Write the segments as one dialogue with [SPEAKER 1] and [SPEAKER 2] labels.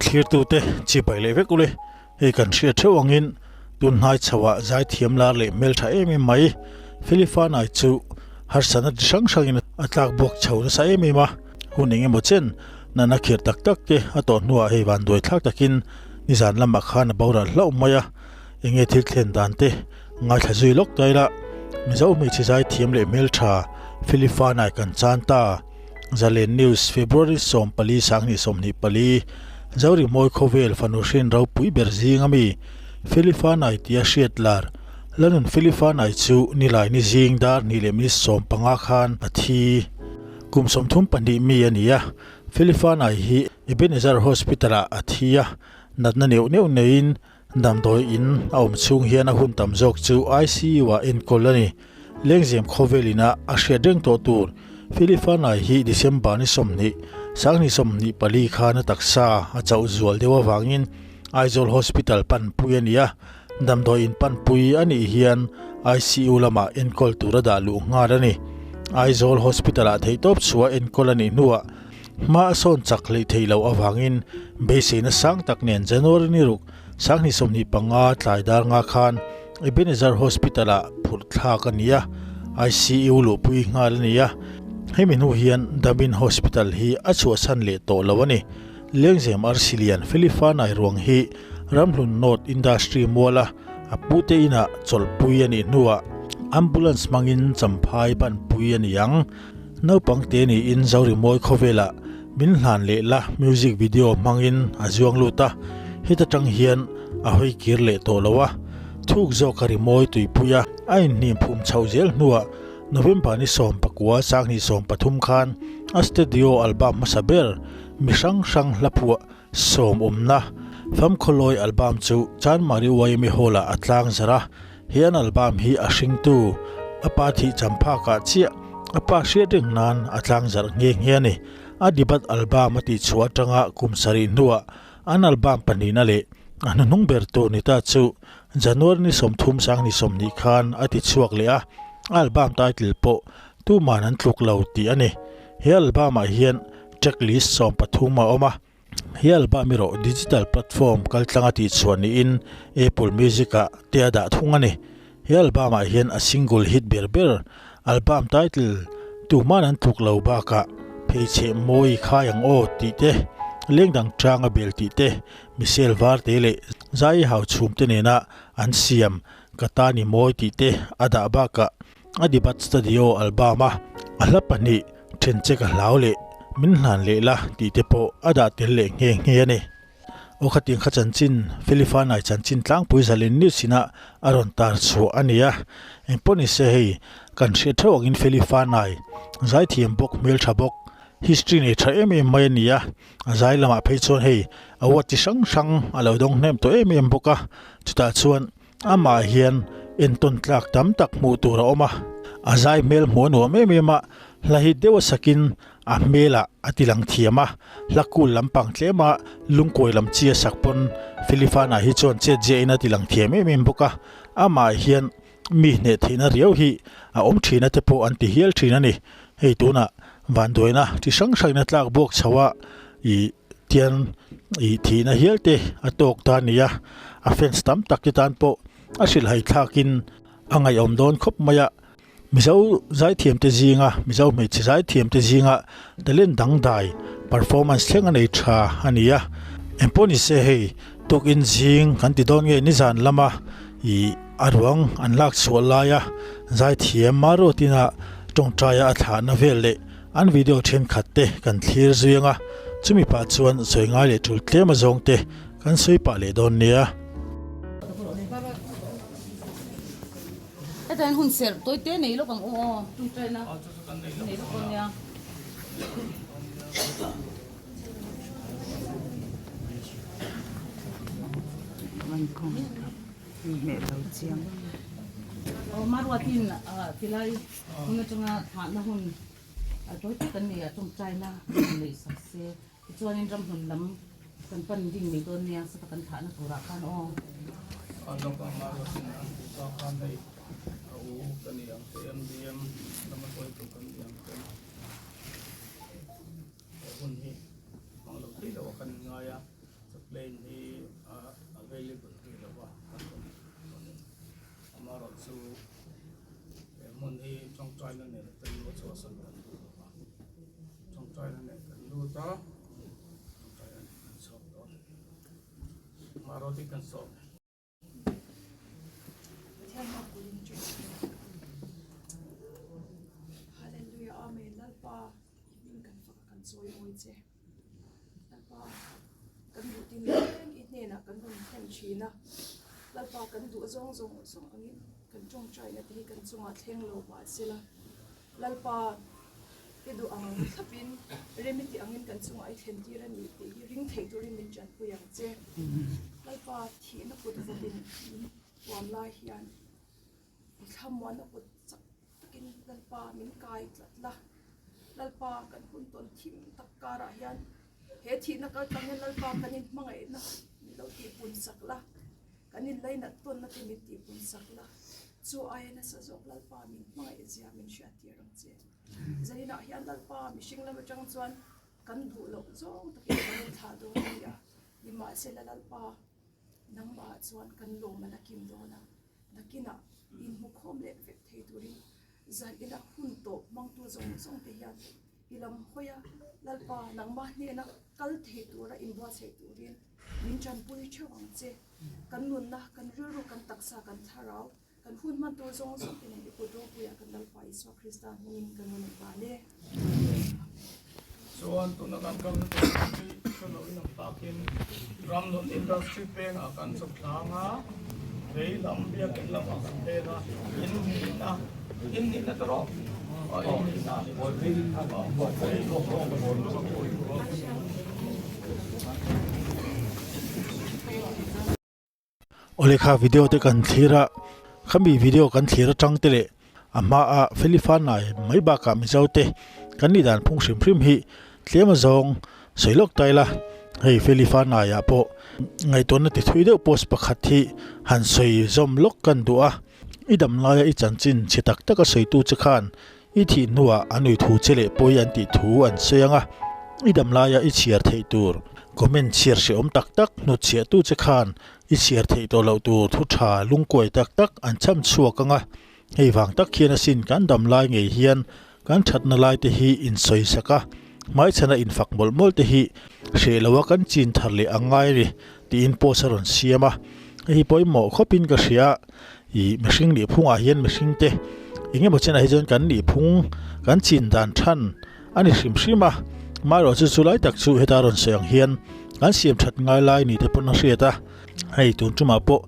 [SPEAKER 1] Thlirtute chibai leh vek ule, hei kan hriat theuh angin tun hnai chhoah zaithiam lar leh hmeltha em em mai Felifanai chu harsatna chi hrang hrangin a tlak buak chho nasa em em a, hun eng emaw chen natna khirh tak tak te a tawh hnuah hei vanduai thlak takin nizan lamah khan a boral hlauh mai a, enge thil thlen dan te ngaithla zui lawk ta ila Mizo hmeichhe zaithiam leh hmeltha Felifanai kan chan ta. Zalen News, February 14, 2024, Zori Mawi Khawvel fanu hrin ropui ber zing ami Felifanai tia hriat lar Lanun Felifanai chu nilai ni zing dar hnih leh minute 15 khan a thi. Kum 32 mi a ni a, Felifanai hi Ebenezer Hospital ah a thi a, natna neuh neuh neiin Damdawi in a awm chhung hian a hun tam zawk chu ICU ah enkawl a ni. Lengzem khawvel ina a hriat reng tawh tur Philifanai hi December ni 20, 2024 khan a taksa a chauh zual deuh avangin Aizawl Hospital panpui a ni a, damdawi in panpui a nih hian ICU lamah enkawl tur a dah luh nghal a ni. Aizawl Hospital ah theihtawp chhuah enkawl a nih hnuah Hma a sawn chak hleih theih loh avangin beiseina sang tak nen January ni ruk 2025 tlai dar nga khan Ebenezer Hospital-ah phurh thlak a ni a, ICU luhpui nghal a ni a. Hemi hnu hian Damin Hospital hi a chhuahsan leh tawh lo a ni. Lengzem Arsilian Felifanai ruang hi Ramhlun North Industry muala a pute inah chawlhpui a nih hnuah ambulance hmangin Champhai banpui a ni ang. Naupang te niin Zorimawi khawvelah min hlan leh la music video hmangin a zuang lut a, heta tang hian a hawi kir leh tawh lo a, thuk zawk a rimawi tuipui a, a inhnim phum chhoh zel hnuah November ni 19 2023 khan a studio album hmasa ber mi hrang hrang hla phuah sawm awmna Famkhawlawi album chu Chanmari YMA Hall-ah a tlang zarh a, he an album hi a hringtu a pa thih champhakah chiah a pa hriat reng nan a tlang zarh nghe nghe a ni. A debut album a tihchhuah atanga kum sarih hnuah an album pahnihna leh a hnuhnung ber tur ni ta chu January ni 30 2020 khan a tichhuak leh a, a album title pawh Tuman an tluk lo tih a ni. He album-ah hian track list 13 a awm a. He album erawh digital platform kaltlanga tihchhuah niin Apple Music-ah te a dah thung a ni. He album-ah hian a single hit ber ber album title Tuhman an tluk lo bakah Pheichheh mawi khai ang aw tih te, Lengdang tang a bel tih te, Michelle Varte leh Zai Hau chhum te nena an siam Ka ta ni mawi tih te a dah bakah A debut studio album a a hla pahnih then che ka hlau leh min hlan leh la tih te pawh a dah tel leh nghe nghe a ni. Aw khatiang kha chanchin Felifanai chanchin tlangpui zalen news ina a rawn tar chhuah a ni a. Engpawh ni se hei kan hriat theuh angin Felifanai zaithiam bawk hmeltha bawk history nei tha em em mai a ni a. A zai lamah phei chuan hei award chi hrang hrang a lo dawng hnem tawh em em bawk a. Chutah chuan Amah hian entawn tlak tam tak hmuh tur a awm a, a zai hmel hmuh a nuam em em a, hla hit deuh a sakin a hmelah a ti lang thiam a, hla kul lampang tlema lungkuai lam chi a sak pawn Filifana hi chuan chet ziahin a ti lang thiam em em bawk a, amah hian mi hneh theihna riau hi a awm thin a te pawh an ti hial thin a ni. Hei tunah vanduaina chi hrang hrangin a tlak buak chho a, ih tian ih thihna hial te a tawk ta a ni a, a fans tam tak te tan pawh a hrilhhai thlakin a ngaihawm dawn khawp mai a, Mizo zaithiam te zinga Mizo hmeichhe zaithiam te zinga talent dangdai performance thleng a nei tha a ni a, engpawh ni se hei tukin zing kan ti dawn nge nizan lama ih a ruang an lak chhuah laia zaithiam Maruatina tawngtaia a thlahna vel leh An video thenkhat te kan thlir zui anga, chumi pah chuan sawi ngai leh tul tlem a zawng te kan sawi pah leh dawn nia.
[SPEAKER 2] Hetiang hun serh tawi te nei lawk ang u aw, tawngtaina nei lawk dawn nia. Aw Maruatin tilai. Hun atanga thahna hun a tawi tak an nei a, tawngtaina an neih sak se. Tichuanin ramhlun lam kan pan ding mai dawn nia, sata kan thahna turah khan aw.
[SPEAKER 3] A lawk a Maruatin an tih pa khan hei a u ka ni ang che, MDM lama hruaitu kan ni ang che. He hun hi hmang lo thei lo a kan inngai a. Plane hi a available rih lo a kan rawn rawn in amaherawhchu he hmun hi tawngtaina nen a tel luh a chhuahsan kan duh lo va, tawngtaina nen kan lut a, tawngtaina nen kan chhuak dawn. Amaherawhchu kan sawm e.
[SPEAKER 4] Pathian hma kulin tawngtai Hallelujah Amen Lalpa i hming kan fak a kan chawi mawi che. Lalpa kan duh tin reng i hnenah kan rawn thlen thin a, Lalpa kan duh zawng zawng zawng angin kan tawngtaina te hi kan chungah thleng lo mah sela, Lalpa i duh ang thlapin rem i tih angin kan chungah i thlen tir a ni tih hi ring theih turin min tanpui ang che. Lalpa thihna kut vawtin min tuam lai hian i thlamuanna kut chak takin Lalpa min kai tlat la, Lalpa kan hun tawn thim tak karah hian he thihna kal tlang hian Lalpa kan inhmangaihna min lo tihpun sak la, kan inlainat tawnna te min tihpun sak la, chu aia nasa zawk Lalpa min hmangaih zia min hriattir ang che. Zaninah hian Lalpa mihring lam atang chuan kan duh loh zawng takin kan inthlah dawn a ni a, nimahsela Lalpa nangmahah chuan kan lawm a la kim dawn a. Nakinah inhmukhawm leh vek thei turin zan ina hun tawp hmangtu zawng zawng te hian i lam hawi a, Lalpa nangmah hnena kal thei tura inbuatsaih turin min tanpui theuh ang che. Kan nunna, kan rilru, kan taksa, kan thlarau, kan hun hman tur zawng zawng te nen i kut ropuiah kan Lalpa Isua Krista hmingin kan rawn inban e.
[SPEAKER 3] Chuan tuna kan kalna tur hi hre loin ang takin Ramnun Industry pengah kan chawp tlang a, vei lam biakin lamah kan peng a, in nihna, in nihna te rawh, aw in nihna,
[SPEAKER 1] Awle kha video te kan thlir a, khami video kan thlir atang te leh a hma a Felifanai mai bakah Mizo te kan nih dan phung hrim hrim hi tlem azawng sawi lawk ta ila, hei Felifanai ah pawh ngaihtuahna ti thui deuh post pakhat hi han sawi zawm lawk kan duh a, i dam laia i chanchin chhe tak taka sawitu che khan I thih hnuah an ui thu che leh pawi an tih thu an sawi ang a, i dam laia i chhiar theih tur comment chhiar hrehawm tak tak hnutchhiahtu che khan i chhiar theih tawh loh tur thu tha lungkuai tak tak an cham chhuak ang a, hei vang tak hian asin kan dam lai ngei hian kan thatna lai te hi insawisak a, hmaichhana infak mawlh mawlh te hi hreh loa kan chin thar leh a ngai a ni tiin post a rawn siam a, hei hi pawimawh khawpin ka hria. Ih mihring nih phungah hian mihring te eng emaw chenah hi chuan kan nih phung kan chin dan than a ni hrim hrim a, amaherawh chu chu lai tak chu heta rawn sawi ang hian kan siam that ngai lai ni te pawn a hriat a, hei tun tumah pawh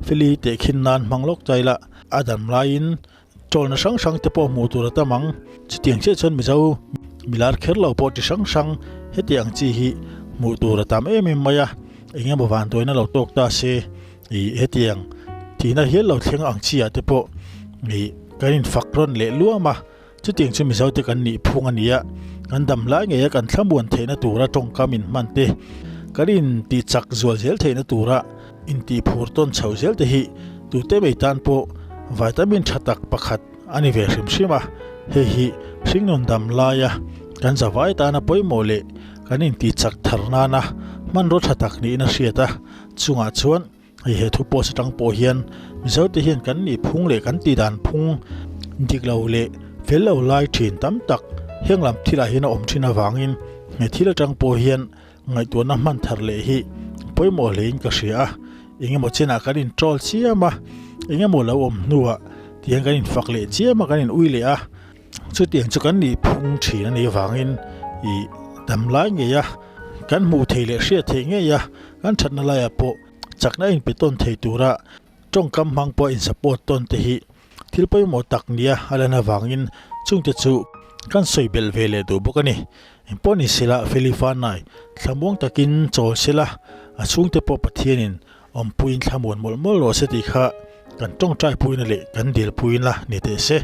[SPEAKER 1] Feli tehkhin nan hmang lawk ta ila a dam laiin Tawlna hrang hrang te pawh hmuh tur a tam ang. Chutiang chiah chuan Mizo milar kher lo pawh chi hrang hrang heti ang chi hi hmuh tur a tam em em mai a, eng emaw vanduaina lo tawk ta se ih hetiang thihna hial lo thleng ang chi ah te pawh ih kan infak rawn leh luam a, chutiang chu Mizo te kan nih phung a ni a, kan dam lai ngei a kan thlamuan theihna tura tawngkam inhman te kan intih chak zual zel theihna tura Intih phur tawn chho zel te hi tute mai tan pawh vitamin tha tak pakhat a ni ve hrim hrim a, hei hi hringnun dam laia kan zavai tana pawimawh leh kan intih chak thar nana hmanraw tha tak niin a hriat a, chungah chuan hei he thu post atang pawh hian Mizote hian kan nih phung leh kan tih dan phung dik lo leh fel lo lai thin tam tak heng lam thilah hian a awm thin avangin he thil atang pawh hian Ngaihtuahna hman thar leh hi pawimawh hlein ka hria a, eng emaw chenah kan in troll chiam a, eng emaw lo awm hnuah tihian kan in fak leh chiam a, kan in ui leh a, chutiang chu kan nih phung thin a nih avangin ih dam lai ngei a, kan hmuh theih leh hriat theih ngei a, kan thatna laiah pawh chakna inpe tawn thei tura tawngkam hmang pawh in support tawn te hi Thil pawimawh tak nia a lan avangin chungte chu kan sawi belh ve leh duh bawk a ni. Engpawh ni sela Feli Fanai thlamuang takin chawl sela, a chhungte pawh Pathianin awmpuiin thlamuan mawlh mawlh rawh se tih kha kan tawngtai puina leh kan dilpuina ni teh se.